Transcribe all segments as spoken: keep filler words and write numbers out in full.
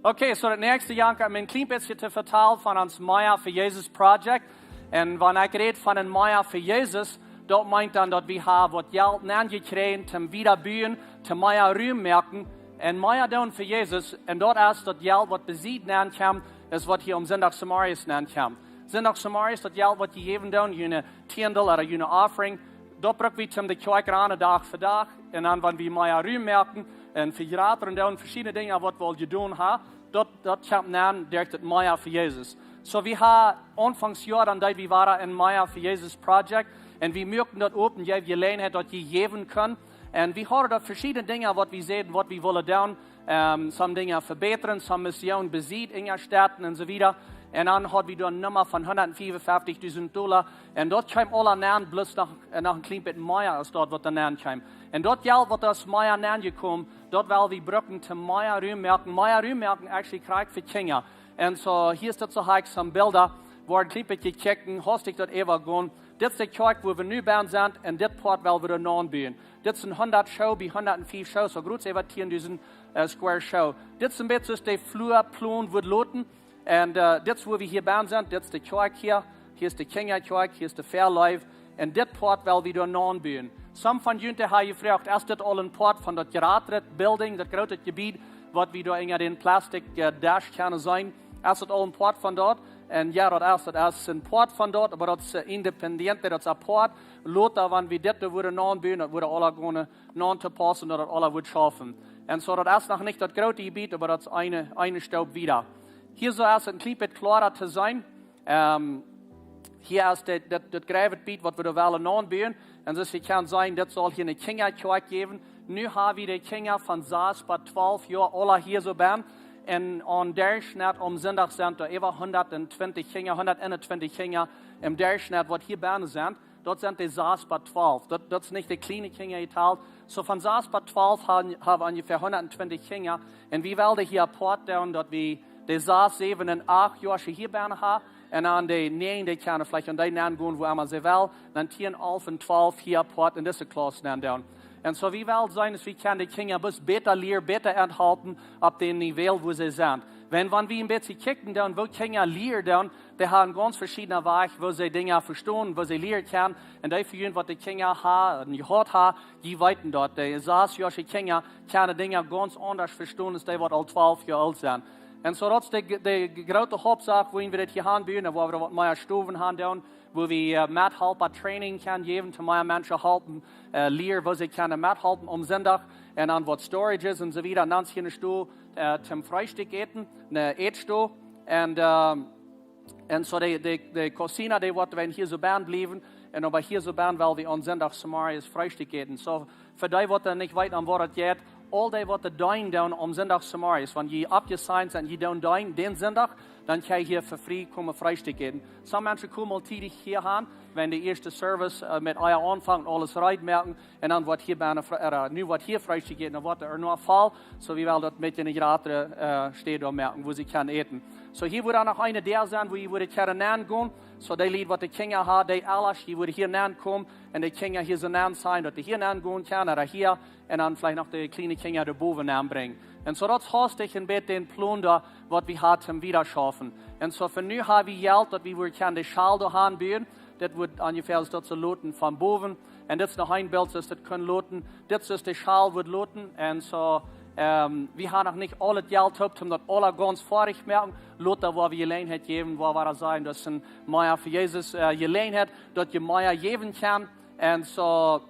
Okay, so daut näakjste, Janka, ekj hab een kjlien bät to vetalen von ons Meiha fa Jesus Project. Un wan ekj räd von een Meiha fa Jesus, daut meent dan daut wie haben waut Jelt nenjekjräajen toom wieda buen, toom mea Rum moaken un mea doonen fa Jesus. Un daut es daut Jelt waut besied nenkjemt, es waut hia aum Sindach zemorjes nenkjemt. Sindach zemorjes daut Jelt waut jie jäwen doonen, june Tiendel ooda june Offering, daut bruck wie toom de Kjoakj ranen Dach fa Dach. Un dan, wan wie mea Rum moaken un vejratren doonen, veschiedne Dinja waut wie aul jedonen haben, daut, daut kjemt nenn derch daut Meiha fa Jesus. So, wie haben Aunfangs Joa, dan deed wie wada een Meiha fa Jesus Project. Un wie muaken daut opp, jie Jeläajenheit daut jie jäwen kjennen. Un wie hauden doa veschiedne Dinja waut wie säden, waut wie wullen doonen. Ähm, some Dinja vebätren, some Mission besied, Inja stäten un soo wieda. Un dan haud wie doa eene Numma von hundatfiefunfeftich dusent Dolla. Un daut kjeem aula nenn, bloos noch, äh, noch een kjlien bät mea aus daut waut doa nenn kjeem. Un daut Jelt waut aus mea nennjekomen, daut well wie brucken toom mea Rum moaken. Mea Rum moaken actually krakjt fa Kjinja. Un so, hia es daut, so hab ekj some Bilda, woa een kjlien bät jekjikjt, hast du daut äwa gonen. Dit es de Kjoakj wua wie nu bennen sent, un dit Poat well wie doa nenn buen. Dit sent hundat Schoo bie hundatfief Schoo, so groot es äwa tieen dusent, äh, square Schoo. Dit es een bät soo aus de Fluaplon wudd loten. Un, äh, dit es wua wie hia bennen sent, dit es de Kjoakj hia, hia es de Kjinjakjoakj, hia es de Väaleew. Un dit Poat well wie doa nenn buen. Some von junt haben jefroacht, es dit aul een Poat von daut jratre Building, daut groote Jebied, waut wie doa unja dän Plastik, äh, Desch kjennen seenen? Es daut aul een Poat von daut? Un jo, daut es, daut es een Poat von daut, oba daut es, äh, independiente, daut es apoat. Lota, wan wie dit doa wudden nenn buen, daut wudden aula gonen nenn to paussen, daut daut aula wudd schaufen. Un so, daut es noch nich daut groote Jebied, oba daut es eene, eene Stoop wieda. Hia soo es een kjlien bät kloara to seenen. Ähm, hia es daut, daut, daut Jreewebiet waut wie doa wellen nenn buen. Un soo aus jie kjennen seenen, dit saul hia eene Kjinjakjoakj jäwen. Nu haben wie de Kjinja von sas bat twalf Joa aula hia soo bennen. Un aum Derchschnett aum Sindach sent doa äwa hundatentwintich Kjinja, hundateenentwintich Kjinja em Derchschnett waut hia bennen sent. Daut sent de sas bat twalf. Daut, daut es nich de kjliene Kjinja jetalt. So von sas bat twalf haben, haben wie onjefäa hundatentwintich Kjinja. Un wie wellen hia apoat doonen, daut wie de sas, säwen un acht Joa hia bennen haben. Un dan de näajen, dee kjennen veleicht aun dee nenn gonen, wua emma see wellen. Dan tieen, alf un twalf hia apoat en dise Klauss nenn doonen. Un so, wie wellen seenen, daut wie kjennen de Kjinja bloos bäta lieren, bäta aunhalpen opp dän Niveau, wua see sent. Wan, wan wie een bät kjikjen doonen, woo Kjinja lieren doonen, dee haben gaunz veschiedne Wäaj, woo see Dinja vestonen, woo see lieren kjennen. Un dee von junt waut de Kjinja haben un jehaut haben, dee weeten daut. De sas Joa Kjinja kjennen Dinja gaunz aundasch vestonen aus dee waut aul twalf Joa oolt sent. Un so daut es de, de groote Hauptsach, wua wie dit hia haben buen, wua wie waut mea Stowen haben doonen, wua wie, äh, Methalpa Training kjennen jäwen, toom mea Menschen halpen, äh, lieren, woo see kjennen methalpen aum Sindach. Un dan waut Storages un soo wieda. Un dan es hia eene Stow, äh, toom Freestikj äten, eene Ätstow. Un, ähm, Un so de, de, de cocina, dee woat wan hia soo bennen bliewen. Un oba hia soo bennen well wie aun Sindach zemorjes Freestikj äten. So, fa dee waut nich weeten aun waut daut jeit, aul dee waut deenen doonen aum Sindach zemorjes, wan jie oppjesigned sent, jie doonen deenen dän Sindach, dan kjenn jie hia fa frie komen Freestikj äten. Some Menschen komen aul tiedich hia aun, wan de ieeschte Service, äh, met ea aunfangt, aules reed moaken. Un dan woat hia bennen Fre-, äh, nu woat hia Freestikj jejäten, dan woat doa noch voll, so wie wellen daut met eene jratre, äh, Städ doa moaken, wua see kjennen äten. So hia woat dan noch eene Däa sennen, wua jie wudden kjennen nenn gonen. So dee Lied waut de Kjinja haben, dee Elren, dee wudden hia nenn komen un de Kjinja hia soo nenn sennen, daut dee hia nenn gonen kjennen, ooda hia, un dan veleicht noch de kjliene Kjinja doa bowen nenn brinjen. Un so daut es haustich een bät dän Plon doa, waut wie haben toom wieda schaufen. Un so fa nu haben wie Jelt, daut wie wudden kjennen de Schol doa han buen. Dit woat onjefäa soo daut soo loten von bowen. Un dit es noch een Bilt, soo aus daut kunn loten. Dit es de Schol woat loten. Un so, ähm, wie haben noch nich aul daut Jelt toop, om daut aula gaunz foadich moaken. Lota woa wie Jeläajenheit jäwen, woa wie seenen, daut es een Meiha fa Jesus, äh, Jeläajenheit, daut jie mea jäwen kjennen. Un so,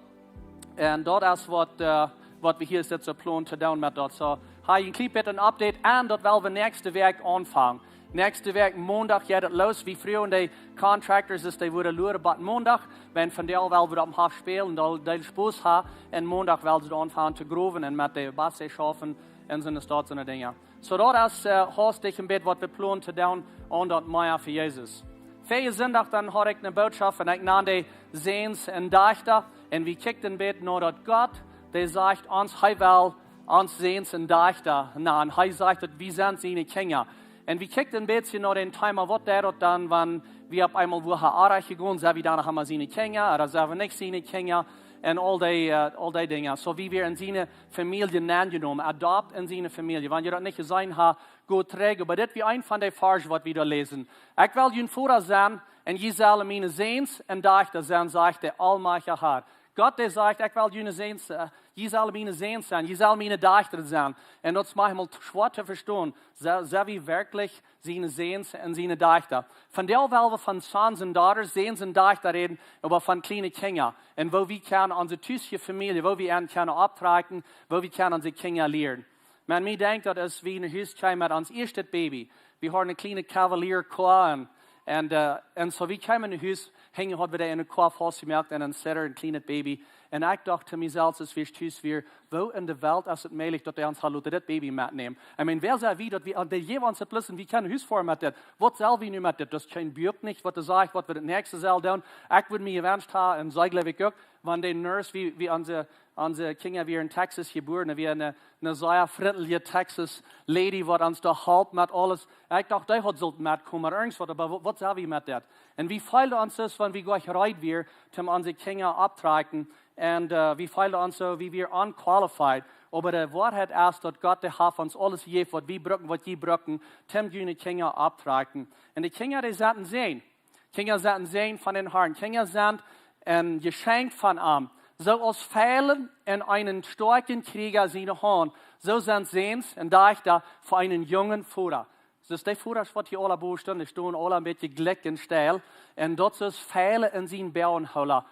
un daut es waut, äh, waut wie hia sent soo planen to doonen met daut. So, hab een kjlien bät een Update un daut well wie näakjste Wäakj aunfangen. Näakjste Wäakj Mondach jeit daut loos. Wie fruagen de Contractors, daut dee wudden luaren bat Mondach. Wan vondoag well wie daut opp Hoff spälen, daut dee Spos haben. Un Mondach well wie aunfangen to growen un met de Basse schaufen un soone Stoot, soone Dinja. So daut es, äh, haustich een bät waut wie planen to doonen aun daut Meiha fa Jesus. Väajen Sindach dan haud ekj eene Bootschoft un ekj nand dee Säns un Dajchta. Un wie kjikjten een bät no daut Gott, dee sajcht ons, hee well ons Säns un Dajchta nanen. Hee sajcht daut wie sent siene Kjinja. Un wie kjikjten een bät no daut Thema, waut deit daut dan, wan wie opp eemol woaren oajch jegonen, sent wie dan noch emma siene Kjinja, ooda sent wie nich siene Kjinja? Un aul dee, äh, aul dee Dinja. Soo wie wieren en siene Famielje aunjenomen, adopt en siene Famielje. Wan jie daut nich jeseenen haben, go trigj. Oba dit wia eent von dee Varsch, waut wie doa läsen. "Ekj well jun Voda sennen, un jie sellen miene Säns un Dajchta sennen," sajcht de aulmajchtja Har. Gott, dee sajcht: "Ekj well june Säns, äh, jie sellen miene Säns sennen, jie sellen miene Dajchta sennen." Un daut es maunchmol schwoa to vestonen. Sent, sent wie werkjlich siene Säns un siene Dajchta? Vondoag well wie von Sons and Daughters, Säns un Dajchta räden, oba von kjliene Kjinja. Un woo wie kjennen onse tusje Famielje, woo wie an kjennen opptrakjen, woo wie kjennen onse Kjinja lieren. Maun, mie denkjt daut, aus wie no Hus kjeemen met ons ieeschtet Baby, wie hauden een kjlienet Cavalier Koa un, un, äh, un soo wie kjeemen no Hus, hinjen haud wie dee en de Koa faustjemoakt un een Sitter, een kjlienet Baby. Un ekj docht to mie selfst, aus wie tus wieren: "Woo en de Welt es et mäajlich, daut dee ons haft loten dit Baby metnämen?" Ekj meen, wäa sent wie, daut wie, dee jäwen ons et bloos un wie kjennen no Hus foaren met dit? Waut sell wie nu met dit? Daut es kjeen Buak nich, waut doa sajcht, waut wie daut näakjste sellen doonen. Ekj wudd mie jewenscht haben, un see, jleew ekj uk, wan dee Nurse, wie, wie onse, onse Kjinja wieren en Texas jebuaren, wia eene, eene sea frintliche Texas Lady, waut ons doa holp met aules. Ekj docht, dee haud sullt metkomen, oba irjentwaut, oba waut, waut sell wie met dit? Un wie feelden ons soo, wan wie jlikj reed wieren, om onse Kjinja opptotrakjen. Un, äh, wie feelden ons soo, wie wieren unqualified. Oba de Woarheit es, daut Gott, dee haft ons aules jejäft, waut wie brucken, waut jie brucken, om june Kjinja opptotrakjen. Un de Kjinja, dee sent een Säajen. Kjinja sent een Säajen von dän Harn. Kjinja sent een Jeschenkj von am. Soo aus Fielen en eenen stoakjen Kjrieja siene Haunt, soo sent Säns un Dajchta fa eenen jungen Voda. Soo aus dee Vodasch, waut hia aula bowen stonen, dee stonen aula een bät jlikj un steil. Un daut es Fielen en sienen Boagenhoola.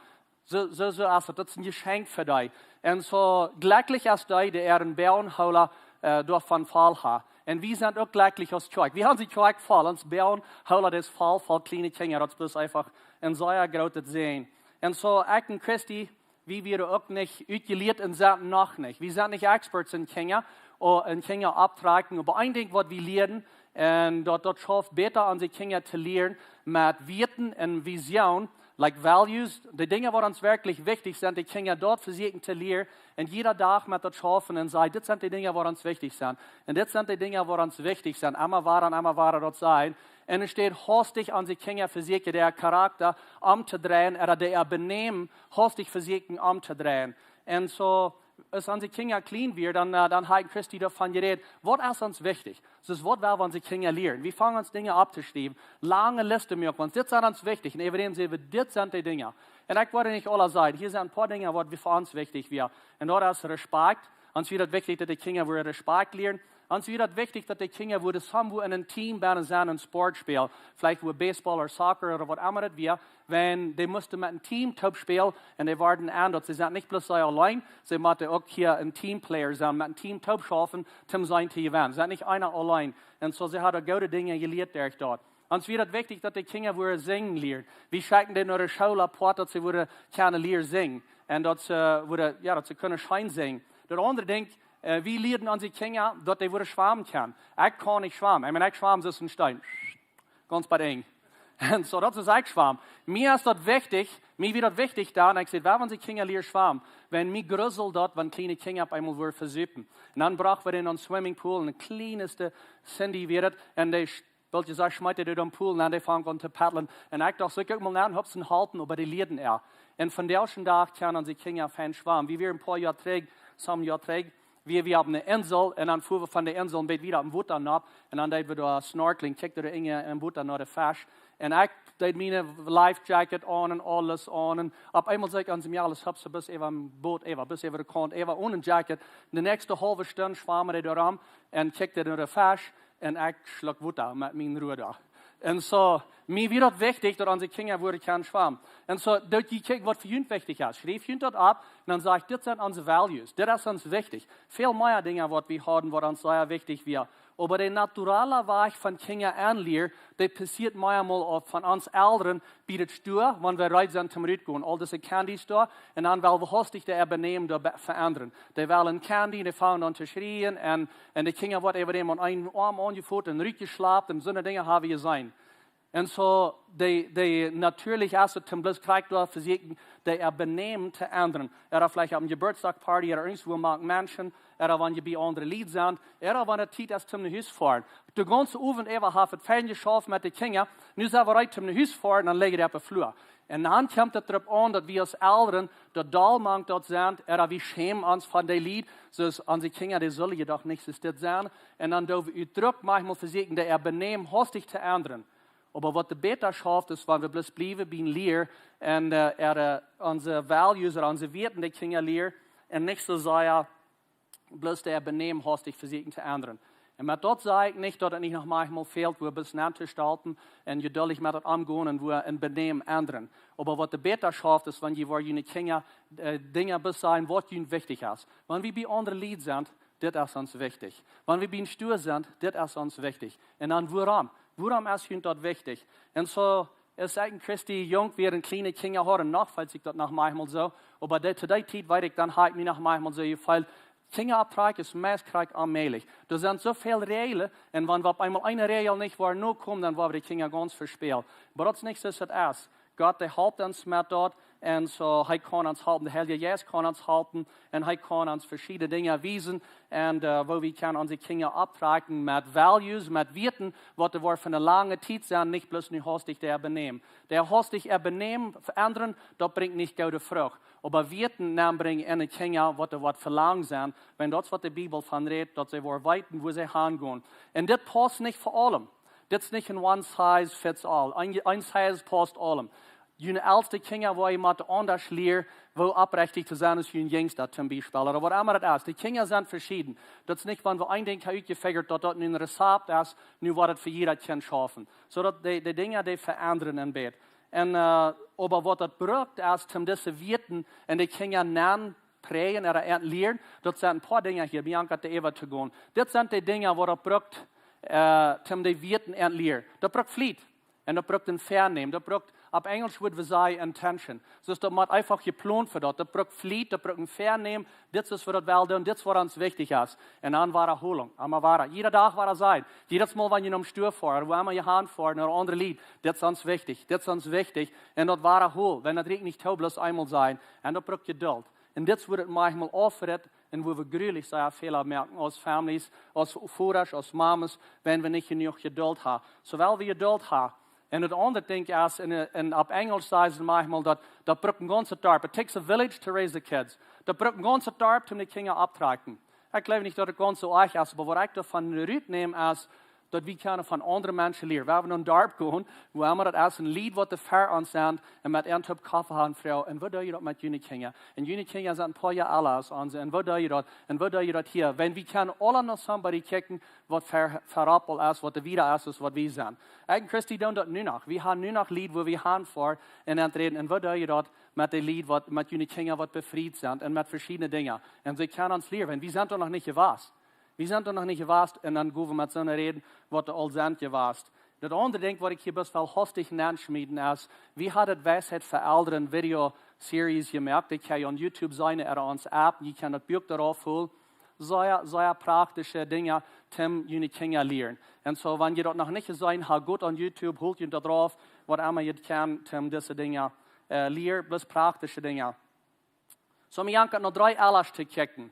Soo, soo, soo es et. Daut es een Jeschenkj fa die. Un soo jlekjlich es dee, dee äaren Boagenhoola, äh, doavon voll haft. Un wie sent uk jlekjlich aus Kjoakj. Wie haben dee Kjoakj voll. Ons Boagenhoola, dee es voll, voll kjliene Kjinja. Daut es bloos eefach een sea grootet Säajen. Un soo, ekj un Christy, wie wieren uk nich utjelieet un sent noch nich. Wie sent nich experts en Kjinja, ooda en Kjinja opptotrakjen. Oba een Dinkj, waut wie lieeden, un daut, daut schauft bäta, onse Kjinja to lieren met Wieeten un Visioon, like values, de Dinja, waut ons werkjlich wichtich sent, de Kjinja daut vesieekjen to lieren. Un jieda Dach met daut schaufen un sajen: "Dit sent de Dinja, waut ons wichtich sent. Un dit sent de Dinja, waut ons wichtich sent." Emma wada un emma wada daut sajen. Un enne Städ haustich onse Kjinja vesieekjen, äa Karakta omtodreien, ooda äa Benämen haustich vesieekjen omtodreien. Un soo, aus onse Kjinja kjlien wieren, dan, äh, dan haud ekj un Christy doavon jerät: "Waut es ons wichtich?" Soo, waut well wie onse Kjinja lieren? Wie fungen aun, Dinja opptoschriewen, lange Listen moaken, wiels dit sent ons wichtich. Un äwent säden wie: "Dit sent de Dinja." Un ekj wudd nich aules sajen. Hia sent een poa Dinja, waut wie, fa ons wichtich wieren. Un daut es Respakjt. Ons wia daut wichtich, daut de Kjinja wudden Respakjt lieren. Ons wia daut wichtich, daut de Kjinja wudden somewhere en een Team bennen sennen, een Sport spälen. Veleicht wia Baseball ooda Soccer ooda waut emma daut wia. Wan dee musten met een Team toop spälen un dee worden aun, daut see sent nich bloos see auleen, see motten uk hia een Teamplayer sennen, met een Team toop schaufen, om sennen to jewennen. Sent nich eena auleen. Un soo, see hauden goode Dinja jelieet derch daut. Ons wia daut wichtich, daut de Kjinja wudden sinjen lieren. Wie schekjten dee no de School apoat, daut see wudden kjennen lieren sinjen. Un daut see wudden, jo, daut see kunnen scheen sinjen. Daut aundre Dinkj, äh, wie lieeden onse Kjinja, daut dee wudden schwamen kjennen. Ekj kaun nich schwamen. Ekj meen, ekj schwam soo aus een Steen. Gaunz bie Enj. Un soo, daut es, ekj schwam. Mie es daut wichtich, mie wia daut wichtich dan, ekj säd: "Wie wellen onse Kjinja lieren schwamen." Wan mie gruseld daut, wan kjliene Kjinja opp eemol wudden vesupen. Un dan brochten wie dee en een Swimmingpool, un de kjlienste Cindy wia daut, un dee sch-, wiels see schmeeten dee doa em Pool, un dee fungen aun to paddlen. Un ekj docht, sull ekj uk mol nenn hupsen halpen, oba dee lieeden äa. Un vondoag dän Dach kjennen onse Kjinja fein schwamen. Wie wieren een poa Joa trigj, some Joa trigj, wieren wie opp eene Insel, un dan fuaren wie von de Insel een bät wieda opp daut Wota nopp, un dan deeden wie doa snorkeling, kjikjten doa en, em Wota no de Fesch. Un ekj deed mien life jacket aun un aules aun, un opp eemol sach ekj aun, see mie aules hupsen, bat äwa em Boot äwa, bat äwa de Kaunt äwa, one jacket. De näakjste haulwe Stund schwam ekj doa rom un kjikjt no de Fesch, un ekj schluck Wota met mien Ruda. Un soo, mie wia daut wichtich, daut onse Kjinja wudden kjennen schwamen. Un soo, daut jie kjikjen, waut fa junt wichtich es. Schriew junt daut opp, un dan sajcht: "Dit sent onse values. Dit es ons wichtich." Väl mea Dinja, waut wie hauden, waut ons sea wichtich wia. Oba de naturale Wajch von Kjinja aunlieren, dee passieet meamol uk von ons Elren bie daut Stua, wan wie reed sent toom rutgonen. Aul dise Candies doa, un dan well wie haustich äa Benämen doa be-, veendren. Dee wellen Candy, dee fungen aun to schrieen, un, un de Kjinja woaren äwa däm aun eenen Oarm aunjefot un rutjeschlapt, un soone Dinja hab wie jeseenen. Un soo, dee, dee, natieedlich es et toom bloos krakjt doa vesieekjen, dee äa Benämen to endren. Ooda veleicht opp eene Jeburtsdachparty, ooda irjentwua mank Menschen, ooda wan jie bie aundre Lied sent, ooda wan et Tiet es toom no Hus foaren. De gaunze Owent äwa haft et fein jeschauft met de Kjinja, nu sent wie reed toom no Hus foaren, dan lije dee opp de Flua. Un dan kjemt et doaropp aun, daut wie aus Elren doa doll mank daut sent, ooda wie schämen ons von dee Lied, soo aus onse Kjinja, dee sullen je doch nich soo dit sennen. Un dan doo wie uk Druck maunchmol vesieekjen, dee äa Benämen hastich to endren. Oba waut de bäta schauft, es, wan wie bloos bliewen bie een Lier un äh, äare, onse values ooda onse Wieeten de Kjinja lieren un nich soo sea bloos äa Benämen hastich vesieekjen to endren. Un met daut saj ekj nich, daut et nich noch maunchmol fält, wua bloos nenn to stalpen un jeduldich met daut omgonen un wua een Benämen endren. Oba waut de bäta schauft, es, wan jie woaren june Kjinja äh, Dinja bloos sajen, waut junt wichtich es. Wan wie bie aundre Lied sent, dit es ons wichtich. Wan wie bie een Stua sent, dit es ons wichtich. Un dan wuarom? Wuarom es junt daut wichtich? Un soo, aus ekj een Christ jung wia, un kjliene Kjinja haud, noch fält sikj daut noch maunchmol soo. Oba dee, to dee Tiet, weet ekj, dan haud ekj mie noch maunchmol soo jefeelt, Kjinja opptrakjen es meist krakjt onmäajlich. Doa sent soo väl Räajlen, un wan wie opp eemol eene Räajel nich woaren nokomen, dan woaren wie de Kjinja gaunz vespälen. Oba daut es nich soo aus et es. Gott, dee halpt ons met daut. Un soo, hee kaun ons halpen, de Heilje Jeist kaun ons halpen. Un hee kaun ons veschiedne Dinja wiesen. Un äh, woo wie kjennen onse Kjinja opptrakjen met values, met Wieeten, waut doa woat fa eene lange Tiet sennen, nich bloos nu hastich äa Benämen. Dee hastich äa Benämen endren, daut brinjt nich goode Frucht. Oba Wieeten nenbrinjen en de Kjinja, waut doa woat fa lang sennen, wan daut es, waut de Bibel von rät, daut see woaren weeten, wua see hangonen. Un dit pausst nich fa aulem. Dit es nich een one size fits all. Een, een size pausst aulem. June elste Kjinja, wua jie motten aundasch lieren, woo oprechtich to sennen aus jun jinjsta, toom Biespel, ooda waut emma daut es. De Kjinja sent veschieden. Daut es nich, wan wie een Dinkj haben utjefigurt, daut daut nu een Rezept es, nu woat et fa jieda Kjint schaufen. Soo daut de, de Dinja, dee veendren een bät. Un äh, oba waut daut brukt, es, toom dise Wieeten en de Kjinja nenn präajen ooda ent lieren, daut sent een poa Dinja hia, Bianca, de äwa to gonen. Dit sent de Dinja, waut daut brukt, äh, toom de Wieeten ent lieren. Daut brukt Fliet. Un daut brukt een Väanämen. Daut brukt, opp Enjelsch wudd wie sajen, intention. Soo daut mott eefach jeplont fa daut. Daut brukt Fliet, daut brukt een Väanämen. Dit es, waut wie daut wellen doonen, dit es, waut ons wichtich es. Un dan Wadaholunk, emma wada. Jieda Dach wada sajen. Jiedatsmol, wan jie nom Stua foaren, wua emma jie hanfoaren, ooda aundre Lied. Dit es ons wichtich, dit es ons wichtich. Un daut wadaholen, wan daut rieekjt nich too, bloos eemol sajen. Un daut brukt Jeduld. Un dit es, wua et maunchmol aufritt un wua wie grulich sea Fäla moaken aus Families, aus Vodasch, aus Mames, wan wie nich jenuach Jeduld haben. Soo well wie Jeduld haben. Un daut aundre Dinkj es, un, un opp Enjelsch sajen see maunchmol daut, daut brukt een gaunzet Darp. It takes a village to raise the kids. Daut brukt een gaunzet Darp, toom de Kjinja opptotrakjen. Ekj jleew nich, daut et gaunz soo oajch es, oba waut ekj doavon rutnäm es, daut wie kjennen von aundre Menschen lieren. Wie haben een Darp jegonen, wua emma daut es, een Lied, waut doa ver ons sent, un met an een Kopp Koffe haben, Fru, un woo doo jie daut met june Kjinja? Un june Kjinja sent een poa Joa ella aus onse. Un woo doo jie daut? Un woo doo jie daut hia? Wan wie kjennen aula no somebody kjikjen, waut ver-, verroppelt es, waut doa wieda es, aus waut wie sent. Ekj un Christy doonen daut nu noch. Wie haben nu noch Lied, wua wie hanfoaren un ent räden. Un woo doo jie daut met de Lied, waut met june Kjinja, waut befriet sent, un met veschiedne Dinja? Un see kjennen ons lieren, wan wie sent doa noch nich jewast. Wie sent doa noch nich jewast, un dan go wie met soone räden, waut doa aul sent jewast. Daut aundre Dinkj, waut ekj hia bloos well hastich nenschmieten es, wie haben daut Weisheit fa Elren Video Series jemoakt. Dee kjenn jie opp YouTube seenen, ooda onse App, jie kjennen daut Buak doarauf holen. Sea, sea praktische Dinja, toom june Kjinja lieren. Un soo, wan jie daut noch nich jeseenen haben, goot opp YouTube, holt junt daut rauf, waut emma jie kjennen, toom dise Dinja äh, lieren, bloos praktische Dinja. Soo, wie haben nu dree Elren to kjikjen.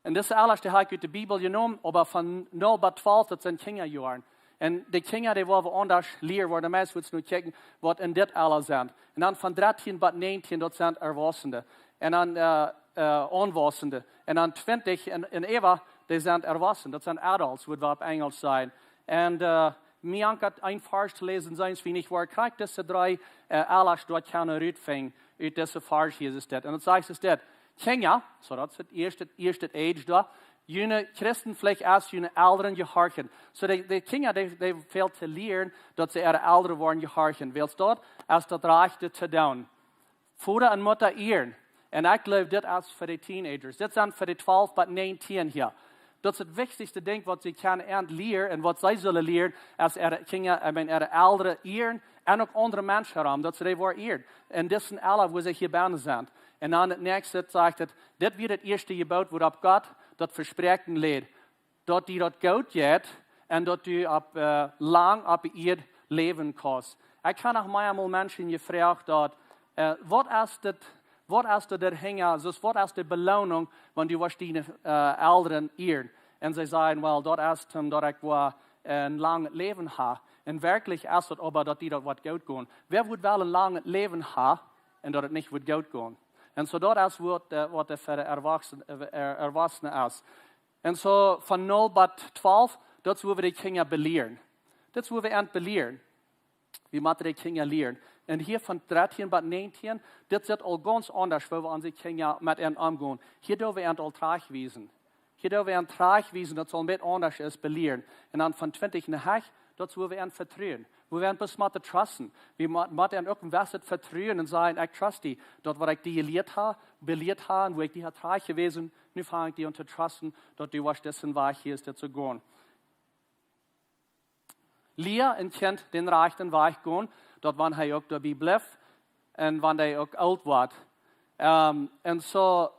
Un dise Elren, dee hab ekj ut de Bibel jenomen, oba von null bat twalf, daut sent Kjinjajoaren. Un de Kjinja, dee woaren wie aundasch lieren, woaren de meist woats nu kjikjen, waut en dit Ella sent. Un dan von dartieen bat näajentieen, daut sent Erwachsene. Un dan äh, äh, Aunwaussende. Un dan twintich un, un äwa, dee sent Erwachsene. Daut sent Adults, wudd wie opp Enjelsch sajen. Un äh, mie ankjat een Varsch to läsen, seenen wie nich, wua krakjt dise dree äh, Elren doa kjennen rutfinjen, ut dise Varsch hia es dit. Un daut sajcht es dit: Kjinja, soo daut es daut ieeschte, ieeschte Age doa, june Christenpflicht es, june Elren jehorchen. Soo de, de Kjinja, dee, dee fält to lieren, daut see äare Elren woaren jehorchen. Wiels daut es daut Rajchte to doonen. Voda un Mutta ieren. Un ekj jleew, dit es fa de Teenagers. Dit sent fa de twalf bat näajentieen hia. Daut es daut wichtichste Dinkj, waut see kjennen ent lieren un waut see sellen lieren, es äare Kjinja, ekj meen, äare Elren ieren un uk aundre Menschen rom, daut see dee woaren ieren. Un dit sent aule, wua see hia bennen sent. Un dan daut näakjste sajcht et, dit wia daut ieeschte Jeboot, wuaropp Gott daut Vespräakjen läd, daut die daut goot jeit un daut du opp, äh, lang opp de Ieed läwen kaust. Ekj hab noch meamol Menschen jefroacht daut, äh, waut es dit, waut es dit doahinja, soo waut es de Beloonunk, wan du woascht diene äh, Elren ieren? Un see sajen, well, daut es, toom daut ekj woa een langet Läwen ha. Un werkjlich es daut oba, daut die daut woat goot gonen. Wäa wudd wellen een langet Läwen ha un daut et nich wudd goot gonen? Un soo daut es waut, äh, waut de fa de Erwachsene, äh, Erwachsene es. Un soo von null bat twalf, daut es wua wie de Kjinja belieren. Daut es wua wie an belieren. Wie motten de Kjinja lieren. Un hia von dartieen bat näajentieen, dit sitt aul gaunz aundasch, woo wie onse Kjinja met an omgonen. Hia doo wie an aul trajchtwiesen. Hia doo wie an trajchtwiesen, daut saul een bät aundasch es belieren. Un dan von twintich no hia, daut es wua wie an vetruen. Wua wie an bloos motten trusten. Wie mo-, motten an uk een jewesset Vetruen un sajen: "Ekj trust die. Daut waut ekj die jelieet ha, belieet ha, un wua ekj die ha trajchtjewäsen, nu fang ekj die aun to trusten, daut du woascht disen Wajch hia es dit to gonen." Lia een Kjint dän rajchten Wajch gonen, daut wan hee uk doabie blift un wan hee uk oolt woat. Ähm, un soo,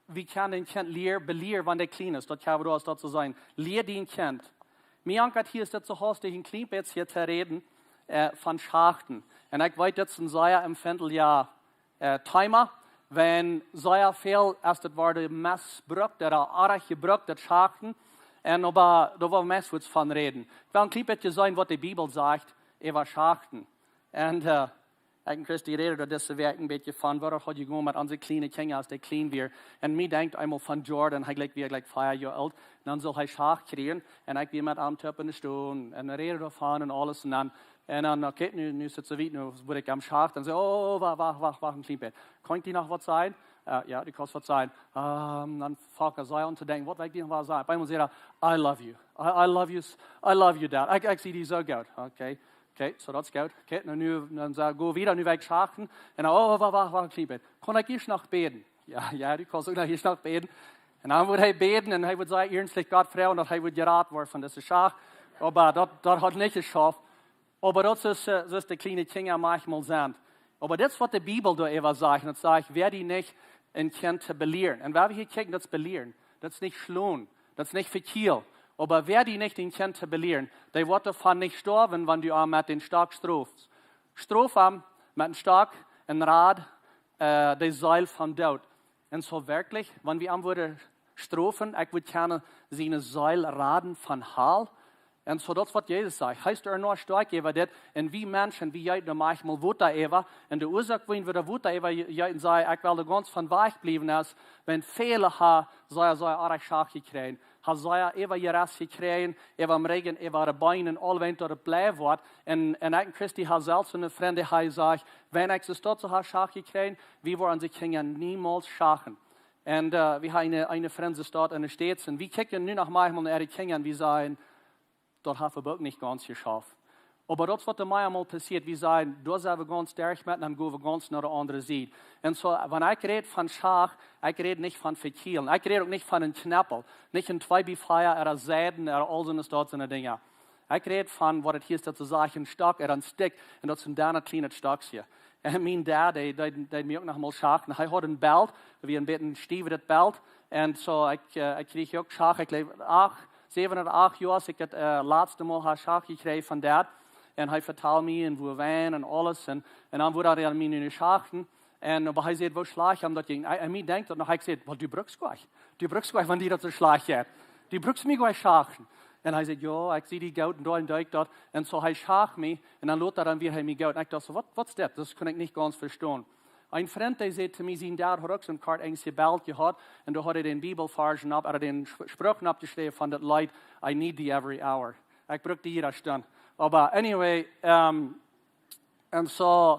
wie kjennen een Kjint lieren, belieren, wan dee kjlien es. Daut kjenn wie aus daut soo sajen. Lia dien Kjint. Mie ankjat hia es dit soo haustich een kjlien bät hia to räden, äh, von Schachten. Un ekj weet, dit es een sea empfindlicha äh, Thema, wan sea väl es daut Wort missbrukt, ooda oajch jebrukt, daut Schachten. Un oba doa woa wie meist waut von räden. Ekj well een kjlien bät sajen, waut de Bibel sajcht äwa Schachten. Un, äh, ekj un Christy räden doa dise Wäakj een bät von, woo daut haud jegonen met onse kjliene Kjinja, aus dee kjlien wieren. Un mie denkjt eemol von Jordan, hee jlikjt, wia jlikj fief Joa oolt. Un dan sull hee Schacht kjrieen. Un ekj wia met am toop enne Stow un räden doavon un aules. Un dan Un dan, okay, nu, nu es et soo wiet, nu woa ekj am Schacht. Dan saj ekj: "Oh, wacht, wacht, wacht, wacht een kjlien bät. Kaun ekj die noch waut sajen?" "Äh, jo, du kaust waut sajen." Ähm, dan fangt hee aun to denkjen: "Waut well ekj die noch waut sajen?" Opp eemol sajcht hee: "I love you. I, I love you, s-, I love you, Dad. Ekj, ekj sie die soo goot." Okay, okay, soo daut es goot. Okay, nu, nu, dan saj ekj: "Go wieda, nu well ekj schachten." Un dan: "Oh, wacht, wacht, wacht een kjlien bät. Kaun ekj ieescht noch bäden?" "Jo, jo, du kaust uk noch ieescht noch bäden." Un dan wudd hee bäden un hee wudd sea iernstlich Gott froagen, daut hee wudd jerat woaren von dise Schacht. Oba daut, daut haud nich jeschauft. Oba daut es, äh, soo aus de kjliene Kjinja maunchmol sent. Oba dit es waut de Bibel doa äwa sajcht. Un daut sajcht: "Wäa die nich een Kjint to belieren." Un wan wie hia kjikjen, daut es belieren. Daut es nich schlonen. Daut es nich vekjielen. "Oba wäa die nich een Kjint to belieren, dee woat doavon nich stoawen, wan du am met dän Stock strofst." Strof am met een Stock un rad, äh, de Seel vom Doot. Un soo werkjlich, wan wie am wudden strofen, ekj wudd kjennen siene Seel raden von Hal. Un soo daut es waut Jesus sajcht. Hee es doa noch stoakj äwa dit. Un wie Menschen, wie jeeten doa maunchmol Wota äwa. Un de Uasoak, wuarom wie doa Wota äwa je-, jeeten, saj ekj, ekj well doa gaunz von wajch bliewen, es, wan väle ha sea, sea oajch Schacht jekjräajen. Ha sea äwajeräst jekjräajen, äwa dän Rigjen, äwa de Been, aulawäajen daut et bliewen woat. Un, un ekj un Christy ha selfst een Frint, dee sajcht: "Wan ekj soo daut soo ha Schacht jekjräajen, wie woaren onse Kjinja niemols schachten." Un, äh, wie haben een, een Frint, see steit enne States. Un wie kjikjen nu noch maunchmol no äare Kjinja un wie sajen: "Daut haft uk nich gaunz jeschauft." Oba daut es waut doa maunchmol passieet. Wie sajen: "Doa sent wie gaunz derch met, dan go wie gaunz no de aundre Sied." Un soo, wan ekj räd von Schacht, ekj räd nich von vekjielen. Ekj räd uk nich von een Kjnepel. Nich een twee bie vea ooda Seiden ooda aul soone Stoot, soone Dinja. Ekj räd von waut et hia es, daut see sajen, een Stock ooda een Stick. Un daut es een dun kjlienet Stockje. Un mien Dad, dee, dee, dee mie uk noch mol Schacht. Un hee haud een Belt, wia een bät een stiewa Belt. Un soo, ekj, äh, ekj kjrieech uk Schacht, ekj jleew, acht, säwen ooda acht Joa, aus ekj et, äh, latste Mol ha Schacht jekjräajen von Dad. Un hee vetald mie un woo wien un aules. Un, un dan wudd hee aun mie nu schachten. Un, oba hee säd, woo schlajcht am daut jinkj. Un, un mie denkjt daut noch, ekj säd: "Well, du brukst goanich. Du brukst goanich, wan die daut soo schlajcht jeit. Du brukst mie goanich schachten." Un hee säd: "Jo, ekj sie die goot un doa un doa ekj daut." Un soo, hee schacht mie. Un dan lota dan wia hee mie goot. Un ekj docht soo: "Waut, waut es dit?" Daut kunn ekj nich gaunz vestonen. Een Frint, dee säd to mie, sien Dad haud uk soon kort enjlich Belt jehaut. Un doa haud hee dän Bibelvarsch opp, ooda dän Spr-, Spruch oppjeschräwen von daut Leet: "I need thee every hour." Ekj bruck die jiede Stund. Oba anyway, ähm, un soo,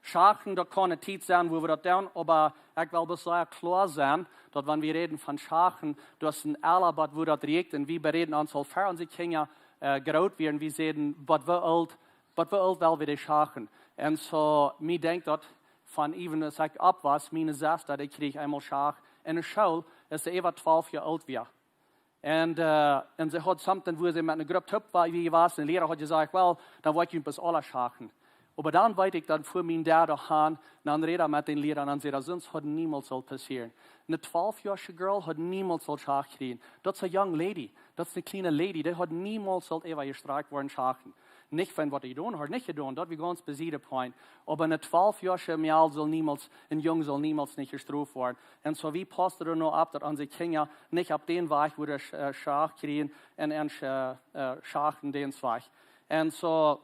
Schachten, daut kaun eene Tiet sennen, wua wie daut doonen, oba ekj well bloos sea kloa sennen, daut wan wie räden von Schachten, daut es een Ella, waut wua daut rieekjt, un wie beräden ons aul ver onse Kjinja, äh, groot wieren, wie säden, waut wie oolt, waut wie oolt well wie dee schachten. Un soo, mie denkjt daut von even aus ekj opp wia, miene Sesta, dee kjrieech eemol Schacht. Enne School, aus see äwa twalf Joa oolt wia. Un, äh, un see haud something, wua see met eene Grupp toop wia, wia jewast. Un de Liera haud jesajcht: "Well, dan woa ekj junt bloos aula schachten." Oba dan weet ekj, dan fua mien Dad doa han, dan räd hee met dän Liera, dan säd hee, soont haud niemols sullt passieren. Eene twalfjoasche Girl haud niemols sullt Schach kjrieen. Daut es eene young lady, daut es eene kjliene lady, dee haud niemols sullt äwa jestrakjt woaren schachen. Nich von waut hee jedonen haud, nich jedonen, daut wia gaunz beside point. Oba eene twalfjoasche Mejal sull niemols, een Jung sull niemols nich jestroft woaren. Un soo, wie paussen doa nu opp, daut onse Kjinja nich opp dän Wajch wudden sch-, äh, Schach kjrieen un, un sch-, äh, Schach en dän Wajch. Un soo,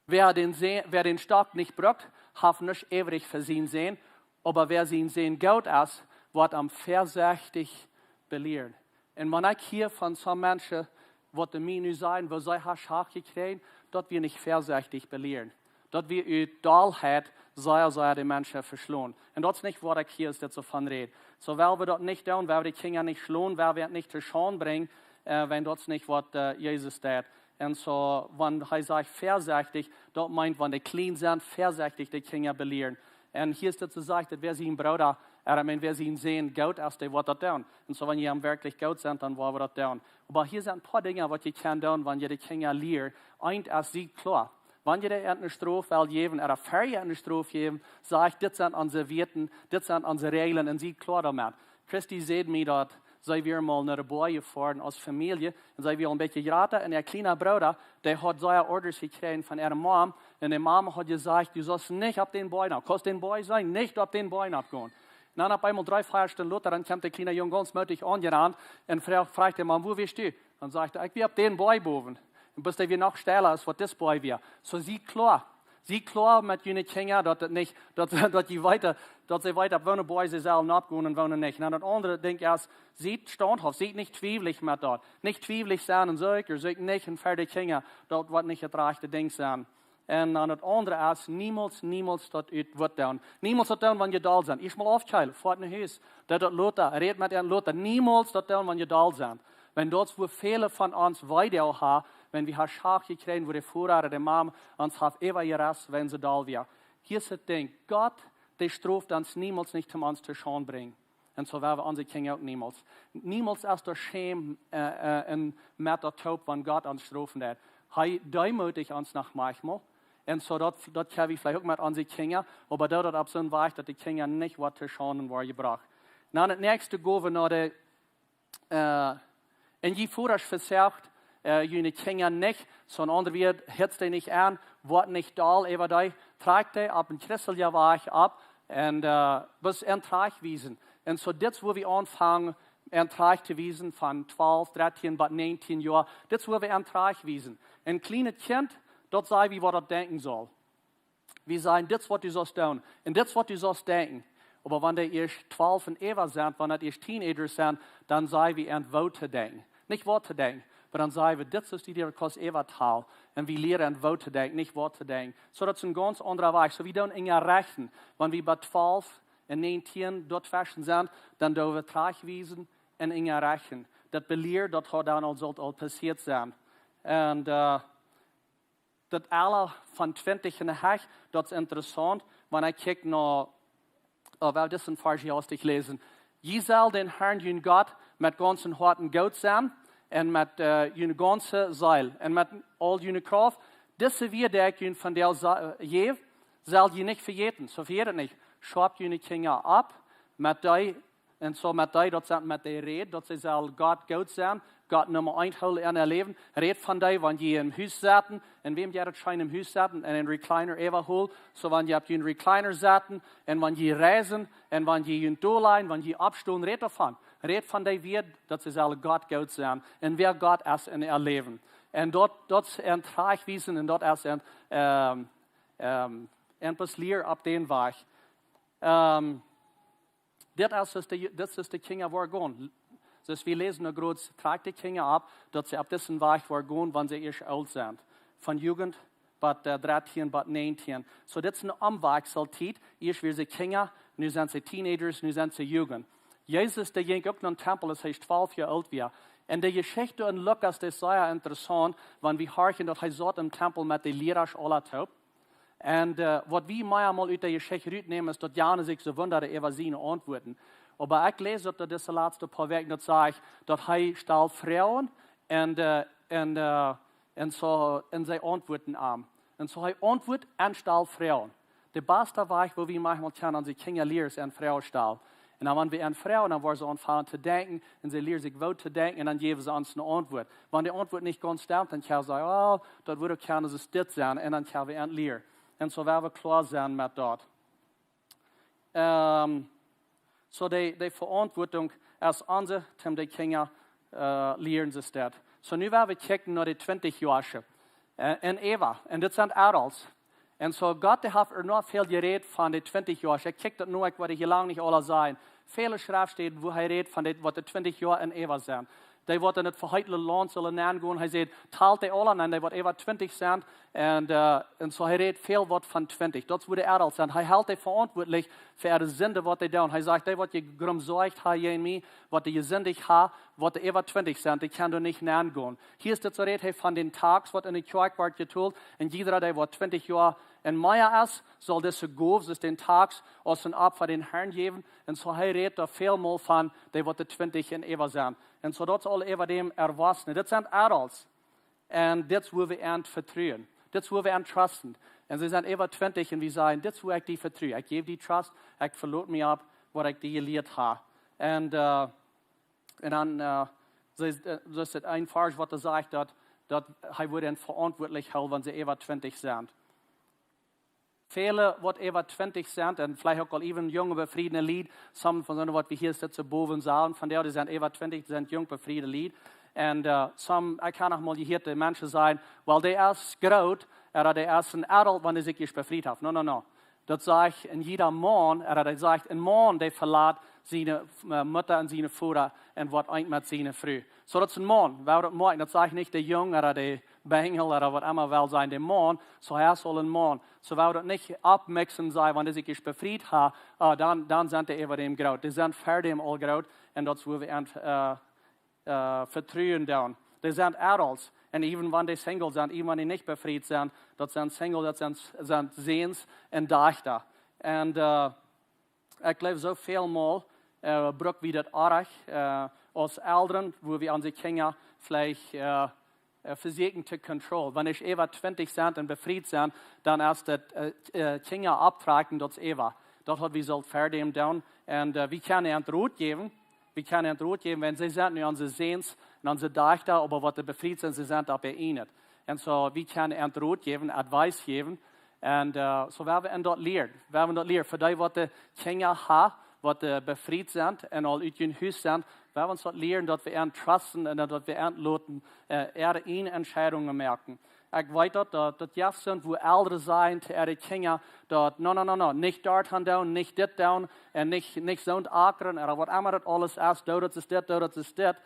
wäa dän Sä-, wäa dän Stock nich brukt, haft nuscht äwrich fa sienen Sän, oba wäa sienen Sän goot es, woat am väasechtich belieren. Un wan ekj hia von soone Menschen, waut dee mie nu sajen, woo see haben Schach jekjräajen, daut wie nich väasechtich belieren. Daut wie ut Dollheit sea, sea de Menschen veschlonen. Un daut es nich waut ekj hia es, dit soo von räd. Soo, well wie daut nich doonen, well wie de Kjinja nich schlonen, well wie et nich to Schaund brinjen, äh, wan daut es nich waut, äh, Jesus deed. Un soo, wan hee sajcht väasechtich, daut meent, wan dee kjlien sent, väasechtich de Kjinja belieren. Un hia es daut soo jesajcht, daut wäa sien Brooda, äh, ekj meen, wäa sien Sän goot es, dee woat daut doonen. Un soo, wan jie am werkjlich goot sent, dan woa wie daut doonen. Oba hia sent een poa Dinja, waut jie kjennen doonen, wan jie de Kjinja lieren. Eent es, sie kloa. Wan jie an eene Strof well jäwen, ooda ver jie an eene Strof jäwen, sajcht, dit sent onse Wieeten, dit sent onse Räajlen, un sie kloa doamet. Christy säd mie, daut see wia mol no de Boy jefoaren aus Famielje, un see wia een bät jrata, un äa kjliena Brooda, dee haud sea Orders jekjräajen von äare Mom, un de Mom haud jesajcht, du saust nich opp dän Boy nopp, kaust dän Boy seenen, nich opp dän Boy nopp gonen. Un dan opp eemol dree, vea Stunden lota, dan kjemt de kjliena Jung gaunz mootich aunjerant un froagt, froagt de Mom, wua wieescht du? Dan sajcht hee, ekj wia opp dän Boy bowen. Un bloos dee wia noch steila aus waut dis Boy wia. Soo, sie kloa. Sie kloa met june Kjinja, daut et nich, daut, daut jie weeten, daut see weeten, opp woone Boy see sellen oppgonen un woone nich. Un dan daut aundre Dinkj es, sie staunthauft, sie nich twiewlich met daut. Nich twiewlich sennen un soo, ekj, soo ekj nich un ver de Kjinja, daut woat nich daut rajchte Dinkj sennen. Un dan daut aundre es, niemols, niemols daut ut waut doonen. Niemols daut doonen, wan jie doll sent. Ieescht mol aufkjeelen, foat no Hus. Daut, daut lota, räd met an lota. Niemols daut doonen, wan jie doll sent. Wan daut es, woo väle von ons wee doonen haben, wan wie haben Schach jekjräajen, woo de Voda, de Mom, ons haft äwajerest, wan see doll wia. Hia es daut Dinkj, Gott, dee stroft ons niemols nich, om ons to Schaund brinjen. Un soo woaren wie onse Kjinja uk niemols. Niemols es daut Schäm, äh, äh, un met daut toop, wan Gott ons strofen deit. Hee deemootijcht ons noch maunchmol. Un soo daut, daut kjenn wie veleicht uk met onse Kjinja, oba daut, daut opp soon Wajch, daut de Kjinja nich woat to Schaund woaren jebrocht. Dan daut näakjste, go wie no de, äh, un jie Vodasch, vesocht, äh, june Kjinja nich, soo een aundret Wuat, hitzt dee nich aun, woat nich doll äwa dee, trakjt dee opp een christelja Wajch opp un, äh, bloos an trajcht wiesen. Un soo dit es wua wie aunfangen, an trajcht to wiesen von twalf, dartieen bat näajentieen Joa. Dit es wua wie an trajcht wiesen. Een kjlienet Kjint, daut sajcht, woo daut denkjen saul. Wie sajen, dit es waut du saust doonen. Un dit es waut du saust denkjen. Oba wan dee ieescht twalf un äwa sent, wan daut ieescht Teenagers sent, dan sajen wie an waut to denkjen. Nich waut to denkjen. Oba dan sajen wie, dit es die, dee kost äwa talen. Un wie lieren an waut to denkjen, nich waut to denkjen. Soo daut es een gaunz aundra Wajch. Soo wie doonen Dinja rechten. Wan wie bat twalf un näajentieen doatweschen sent, dan doo wie trajcht wiesen un Dinja rechten. Daut belieren, daut haud dan aul, sull aul passieet sennen. Un, äh, daut aula von twintich un hia, daut es interessaunt, wan ekj kjikj no, äh, well disen Varsch hia hastich läsen. Jie sellen dän Herrn, jun Gott, met gaunzem Hoat goot sennen, un met, äh, june gaunze Seel, un met aul june Krauft. Dise Wieed, dee ekj junt vondoag sa-, äh, jäw, sell jie nich vejäten. Soo vejät et nich. Schaupt june Kjinja opp met dee, un soo met dee, daut sent met dee räd, daut see sellen Gott goot sennen, Gott Numma eent hoolen en äa Läwen. Räd von dee, wan jie em Hus setten, un wäm jie daut scheen em Hus setten, un een Recliner äwahoolen, soo wan jie opp jun Recliner setten, un wan jie reisen, un wan jie junt dol lajen, wan jie oppstonen, räd doavon. Räd von dee Wieed, daut see sellen Gott goot sennen, un wäa Gott es en äa Läwen. Un daut, daut es an trajcht wiesen, un daut es an, ähm, ähm, an bloos lieren opp dän Wajch. Ähm, dit es, dit es de, dit es de Kjinja woaren gonen. Soo wie läsen nu krakjt, trakjt de Kjinja opp, daut see opp disen Wajch woaren gonen, wan see ieescht oolt sent. Von Jugend bat, äh, dartieen bat näajentieen. Soo dit es eene Omwakjeltiet. Ieescht wieren see Kjinja, nu sent see Teenagers, nu sent see Jugend. Jesus, dee jinkj uk nom Tempel, aus hee twalf Joa oolt wia. Un de Jeschicht en Lukas, dee es sea interessaunt, wan wie horchen, daut hee saut em Tempel met de Liera aula toop. Un, äh, waut wie mea mol ut de Jeschicht rutnämen, es daut Johanes sikj soo wundad äwa siene Auntwuaten. Oba ekj läs daut dise latste poa Wäakj, daut sajcht, daut hee stald Froagen un, äh, un, äh, un soo, un see auntwuaden am. Un soo hee auntwuat un stalt Froagen. De baste Wajch, woo wie maunchmol kjennen onse Kjinja lieren, es an Froagen stalen. Un dan, wan wie an Froagen, dan woaren see aunfangen to denkjen, un see lieren sikj waut to denkjen, un dan jäwen see ons eene Auntwuat. Wan de Auntwuat nich gaunz stemt, dan kjenn wie sajen: "Oh, daut wudd uk kjennen, daut es dit sennen," un dan kjenn wie an lieren. Un soo woa wie kloa sennen met daut. Ehm, soo de, de Veauntwuatunk es onse, toom de Kjinja, eh, lieren, see steit. Soo nu woa wie kjikjen no de twintich Joasche, eh, un äwa. Un dit sent adults. Un soo Gott, dee haft ea noch väl jerät von de twintich Joasche. Ekj kjikj daut nu, ekj wudd hia lang nich aula sajen. Väle Schreftstalen, wua hee rät von de, waut de twintich Joa un äwa sent. Dee waut en daut veheetne Launt sullen nengonen. Hee sajcht, talt dee aula, un dee waut äwa twintich sent. Un, eh, un soo hee rät väl waut von twintich. Daut es wua de adults sent. Hee helt dee veauntwuatlich fa äare Sind, waut dee doonen. Hee sajcht, dee waut jie grumsoacht ha jäajen mie, waut dee jesindicht ha, waut dee äwa twintich sent, dee kjennen doa nich nengonen. Hia es dit soo, rät hee von dän Tax, waut en de Kjoakj woat jetolt. Un jiedra, dee waut twintich Joa un mea es, saul dise Gow, dän Tax, aus een Opfa dän Herrn jäwen. Un soo hee rät doa välmol von dee waut de twintich un äwa sent. Un soo daut es aul äwa däm Erwachsenen. Dit sent adults. Un dit es wua wie an vetruen. Dit es wua wie an trusten. Un see sent äwa twintich un wie sajen: "Dit es wua ekj die vetrue. Ekj jäw die Trust. Ekj veloot mie opp waut ekj die jelieet ha." Un, eh, un dan, eh, soo es, eh, soo es daut een Varsch waut doa sajcht daut, daut hee wudd an veauntwuatlich hoolen, wan see äwa twintich sent. Väle waut äwa twintich sent, un veleicht uk aul äwen junge befriede Lied, some von soone waut wie hia sitten bowen sajen, von dee, dee sent äwa twintich, dee sent jung befriede Lied. Un, eh, some, ekj hab noch mol jehieet, de Menschen sajen: "Well, dee es groot, ooda dee es een adult, wan dee sikj ieescht befriet haft." No, no, no. Daut sajcht een jieda Maun, ooda daut sajcht een Maun, dee velat siene, eh, Mutta un siene Voda un woat eent met siene Fru. Soo, daut es een Maun. Woo daut meent, daut sajcht nich de Jung ooda de Benjel ooda waut emma well sennen, de Maun. Soo, hee es aul een Maun. Soo, woo daut nich oppmiksen, sajen, wan dee sikj ieescht befriet ha, eh, dan, dan sent dee äwa däm groot. Dee sent ver däm aul groot. Un daut es wua wie an, eh, eh, vetruen doonen. Dee sent adults. Un äwen wan dee single sent, äwen wan dee nich befriet sent, daut sent single, daut sent, sent Säns un Dajchta. Un, eh, ekj jleew, soo välmol, eh, bruck wie daut oajch, eh, aus Elren, wua wie onse Kjinja veleicht, eh, eh, vesieekjen to control. Wan dee äwa twintich sent un befriet sent, dan es daut, eh, eh, Kjinja opptrakjen, daut es äwa. Daut waut wie sullen ver däm doonen. Un, eh, wie kjennen an Rot jäwen, wie kjennen an Rot jäwen, wan see sent nu onse Säns un onse Dajchta, oba waut dee befriet sent, see sent opp äa ieejnet. Un soo, wie kjennen an Rot jäwen, Advice jäwen. Un, eh, soo woa wie an daut lieren. Woa wie an daut lieren. Fa dee waut de Kjinja ha, waut, eh, befriet sent un aul ut äa Hus sent, woa wie ons daut lieren, daut wie an trusten un daut wie an loten, eh, äare ieejne Entscheidungen moaken. Ekj weet daut, daut, daut jeft sent, wua Elren sajen to äare Kjinja daut: "No, no, no, no, nich daut doonen, nich dit doonen un nich, nich soont akren," ooda waut emma daut aules es, "Doo daut es dit, doo daut es dit."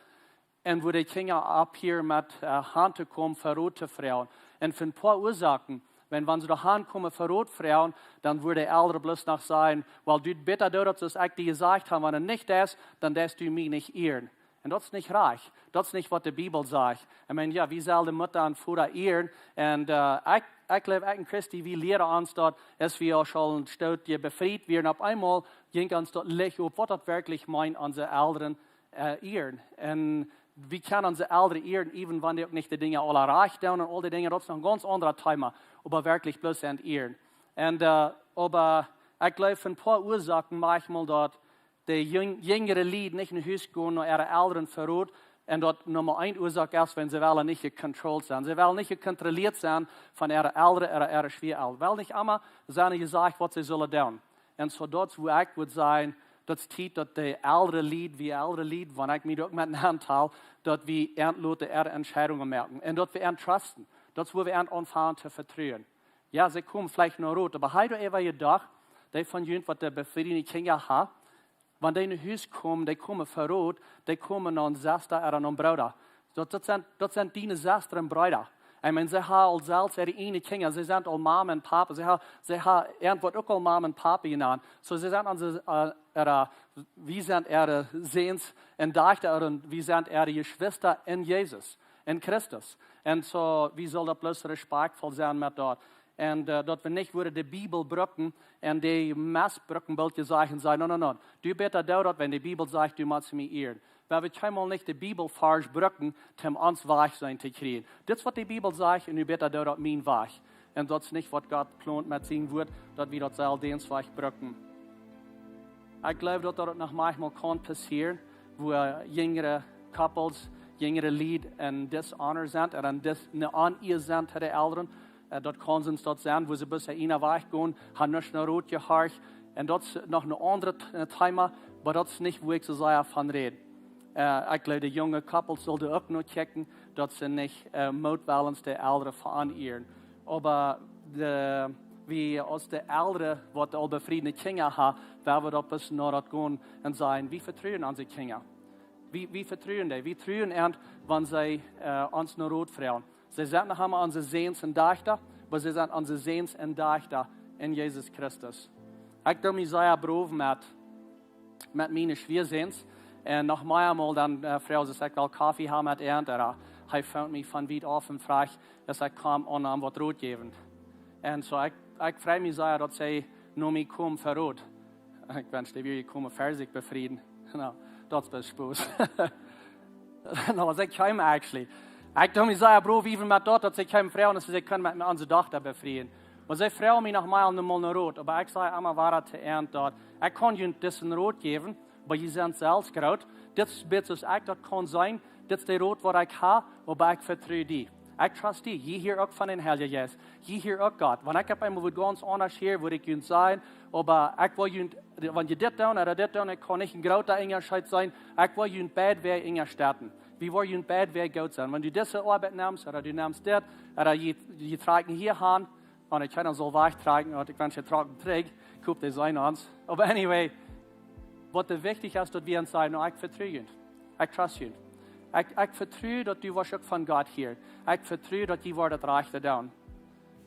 Un wua de Kjinja opphieren met, eh, han to komen, Verrot to froagen. Un fa een poa Uasoaken, wan, wan see doa han komen, Verrot froagen, dan wudden de Elren bloos noch sajen: "Well, du, bäta doo daut, soo aus ekj die jesajcht hab, wan et nich es, dan deist du mie nich ieren." Un daut es nich rajcht. Daut es nich waut de Bibel sajcht. Ekj meen, jo, wie sellen de Mutta un Voda ieren. Un, eh, ekj, ekj jleew, ekj un Christy, wie lieren ons daut, aus wie aul een Stootje befriet wieren, opp eemol jinkj ons daut Licht opp, waut daut werkjlich meent, onse Elren, eh, ieren. Un wie kjennen onse Elren ieren, äwen wan dee uk nich de Dinja aula rajcht doonen un aul dee Dinja, daut es noch een gaunz aundret Thema, oba werkjlich bloos an ieren. Un, eh, oba ekj jleew, een poa Uasoaken manchmol daut de jung-, jinjre Lied nich no Hus gonen, no äare Elren Verrot. Un daut Numma eent Uasoak es, wan see wellen nich jecontrolled sennen. See wellen nich jecontrolleet sennen von äare Elren ooda äare Schwieaelren. Wellen nich emma sennen jesajcht, waut see sellen doonen. Un soo daut es, wua ekj wudd sajen, daut es Tiet, daut de elre Lied, wie elre Lied, wan ekj mie uk met nental, daut wie an loten äare Entscheidungen moaken. Un daut wie an trusten. Daut es, wua wie an aunfangen to vetruen. Jo, see komen veleicht no Rot, oba hab jie doa äwa jedocht, dee von junt, waut de befriede Kjinja ha, wan dee no Hus komen, dee komen Verrot, dee komen no eene Sesta ooda no een Brooda. Daut, daut sent, daut sent diene Sesta un Breeda. Ekj meen, see ha aul selfst äare ieejne Kjinja, see sent aul Mama un Papa, see ha, see ha irjentwaut uk aul Mama un Papa jenant. Soo, see sent onse, eh, äare, wie sent äare Säns un Dajchta un wie sent äare Jeschwista en Jesus, en Christus. Un soo, wie sellen daut bloos respakjtvoll sennen met daut. Un, eh, daut wie nich wudden de Bibel brucken un dee mesbrucken, woo jie sajen, un sajen: "No, no, no. Du bäta doo daut, wan de Bibel sajcht, du motst mie ieren." Wie wudden kjeenmol nich de Bibelvarsch brucken, om ons Wajch sennen to kjrieen. Dit es, waut de Bibel sajcht, un du bäta doo daut mien Wajch. Un daut es nich waut Gott plont met sien Wuat, daut wie daut selfst dän Wajch brucken. Ekj jleew daut daut noch maunchmol kaun passieren, wua jinjre couples, jinjre Lied en dishonor sent, ooda en dis-, ne Onea sent to de Elren. Daut kaun soont daut sennen, wua see bloos eenen Wajch gonen, haben nich no Rot jehorcht. Un daut es noch een aundret Thema, oba daut es nich wua ekj soo sea von räd. Ekj jleew de junge couples sullen uk no kjikjen, daut see nich mootwellens de Elren veonieren. Oba de, wie aus de Elren, waut aul befriede Kjinja haben, woa wie daut bloos no daut gonen un sajen: Wie vetruen onse Kjinja. Wie, wie vetruen dee. Wie truen an, wan see ons no Rot froagen. See sent noch emma onse Säns un Dajchta, oba see sent onse Säns un Dajchta en Jesus Christus. Ekj doo mie sea brow met, met miene Schwiasäns. Un noch mea mol dan froag ekj: Ekj well Koffe haben met an, ooda hee foont mie von wiet auf un fruach, aus ekj kom, om am waut Rot jäwen. Un soo ekj, ekj frei mie sea daut see no mie komen fa Rot. Ekj wensch, dee wieren jekomen fa sikj befrieen. No, daut es Spos. No, waut see kjeemen actually. Ekj doo mie sea brow met daut, daut see kjeemen froagen, aus see kjeemen met onse Dochta befrieen. Oba see froagen mie noch mol no Rot, oba ekj saj emma wada to an daut ekj kaun junt disen Rot jäwen, oba jie sent selfst groot. Dit es bät aus ekj daut kaun seenen, dit es de Rot waut ekj hab, oba ekj vetru die. Ekj trust die. Jie hieren uk von dän Heiljen Jeist. Jie hieren uk Gott. Wan ekj opp eemol waut gaunz aundasch hia, wudd ekj junt sajen, oba ekj well junt, wan jie dit doonen ooda dit doonen, ekj kaun nich een groota Unjascheet seenen. Ekj well junt beid Wäaj unjastetten. Wie wellen junt beid Wäaj goot sennen. Wan du dise Oabeit nemst, ooda du nemst dit, ooda jie, jie trakjen hia han, un ekj kaun dan soo wajch trakjen, un ekj wensch, jie trakjen trigj, ekj hop, dee seenen ons. Oba anyway, waut doa wichtich es, daut wie ons sajen: No, ekj vetru junt. Ekj trust junt. Ekj, ekj vetru daut du woascht uk von Gott hieren. Ekj vetru daut jie woaren daut rajchte doonen.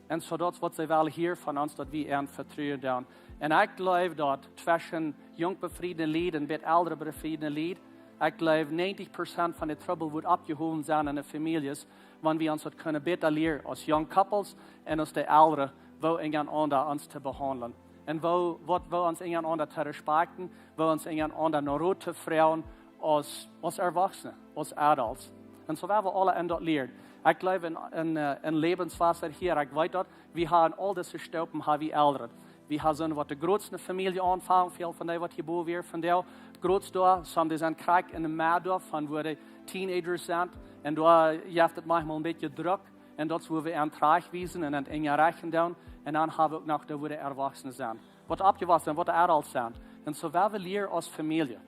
Un soo daut es waut see wellen hieren von ons, daut wie an vetruen doonen. Un ekj jleew daut tweschen junk befriede Lied un bät elre befriede Lied, ekj jleew, negentig Prozent von de Trubbel woat oppjehowen sennen en de Famieljes, wan wie ons daut kjennen bäta lieren aus young couples un aus de Elren, woo eena aundren ons to behaundlen. Un woo, waut, woo ons eena aundren to respakjten, woo ons eena aundren no Rot to froagen, aus, aus Erwachsene, aus adults. Un soo woa wie aula en daut lieren. Ekj jleew en, en, en Läwenswota hia, ekj weet daut, wie haben aul dise Stoopen, haben wie Elren. Wie haben soone waut de grootste Famielje aunfangen, väl von dee waut hia bowen wieren, von dee grootste doa, some dee sent krakjt en de Med doa, von wua de Teenagers sent. Un doa jeft et maunchmol een bät Druck. Un daut es wua wie an trajchtwiesen un an unjarechten doonen. Un dan haben wie uk noch doa wua de Erwachsene sent. Waut oppjewossen sent, waut de adults sent. Un soo woa wie lieren aus Famielje.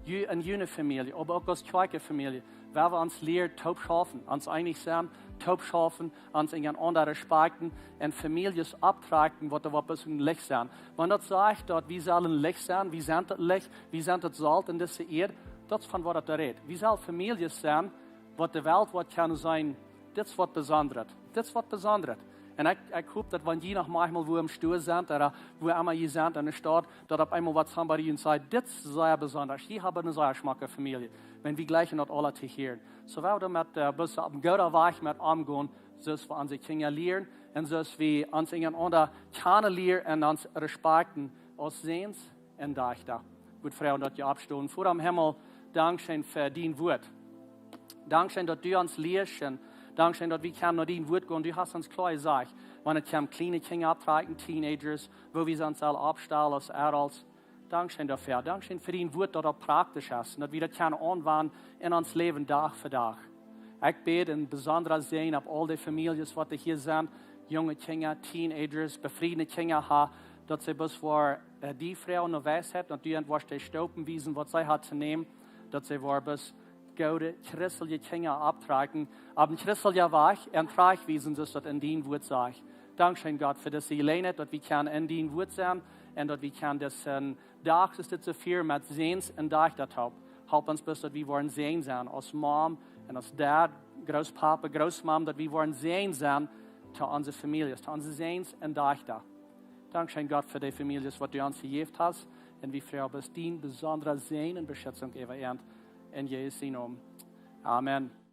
Ju-, en june Famielje, oba uk aus Kjoakjenfamielje. Woa wie ons lieren toop schaufen, ons eenich sennen, toop schaufen, ons eena aundren respakjten un Famieljes opptrakjen, waut doa waut besondasch Licht sennen. Wan daut sajcht daut wie sellen Licht sennen, wie sent daut Licht, wie sent daut Solt en dise Ieed, daut es von waut daut rät. Wie sellen Famieljes sennen, waut de Welt woat kjennen sajen: Dit es waut Besondret. Dit es waut Besondret. Un ekj, ekj hop daut wan jie noch maunchmol wua em Stua sent, ooda wua emma jie sent en de Staut, daut opp eemol waut somebody junt sajcht: Dit es sea besondasch. Jie haben eene sea schmocke Famielje. Wan wie jlikjen daut aula to hieren. Soo woa wie doamet, äh, bloos opp een gooden Wajch met omgonen, soo aus wie onse Kjinja lieren un soo aus wie ons eena aundren kjanen lieren un ons respakjten aus Säns un Dajchta. Ekj wudd froagen daut jie oppstonen. Voda em Himmel, dankscheen fa dien Wuat. Dankscheen daut du ons lieescht. Dankscheen daut wie kjennen no dien Wuat gonen. Du hast ons kloa jesajcht, wan et kjemt kjliene Kjinja opptrakjen, teenagers, woo wie ons sellen oppstalen aus adults. Dankscheen doafäa. Dankscheen fa dien Wuat daut daut praktisch es un daut wie daut kjennen aunwenjen en ons Läwen Dach fa Dach. Ekj bäd een besondra Säajen opp aul de Famieljes waut hia sent, junge Kjinja, teenagers, befriede Kjinja haben, daut see bloos fa, äh, die froagen no Weisheit, daut du an woascht dee Stoopen wiesen waut see haben to nämen, daut see woaren bloos goode christelje Kjinja opptrakjen, opp een christeljen Wajch un trajchtwiesen, soo aus daut en dien Wuat sajcht. Dankscheen Gott fa dise Jeläajenheit, daut wie kjennen en dien Wuat sennen un daut wie kjennen disen Dach, soo aus dit soo fieren, met Säns un Dajchta toop. Halp ons bloos daut wie woaren Säajen sennen, aus Mom un aus Dad, Grootpapa, Grootmom, daut wie woaren Säajen sennen to onse Famieljes, to onse Säns un Dajchta. Dankscheen Gott fa de Famieljes waut du ons jejäft hast. Un wie froagen bloos dien besondra Säajen un Beschitzunk äwa an. En Jesus sien Nomen. Amen.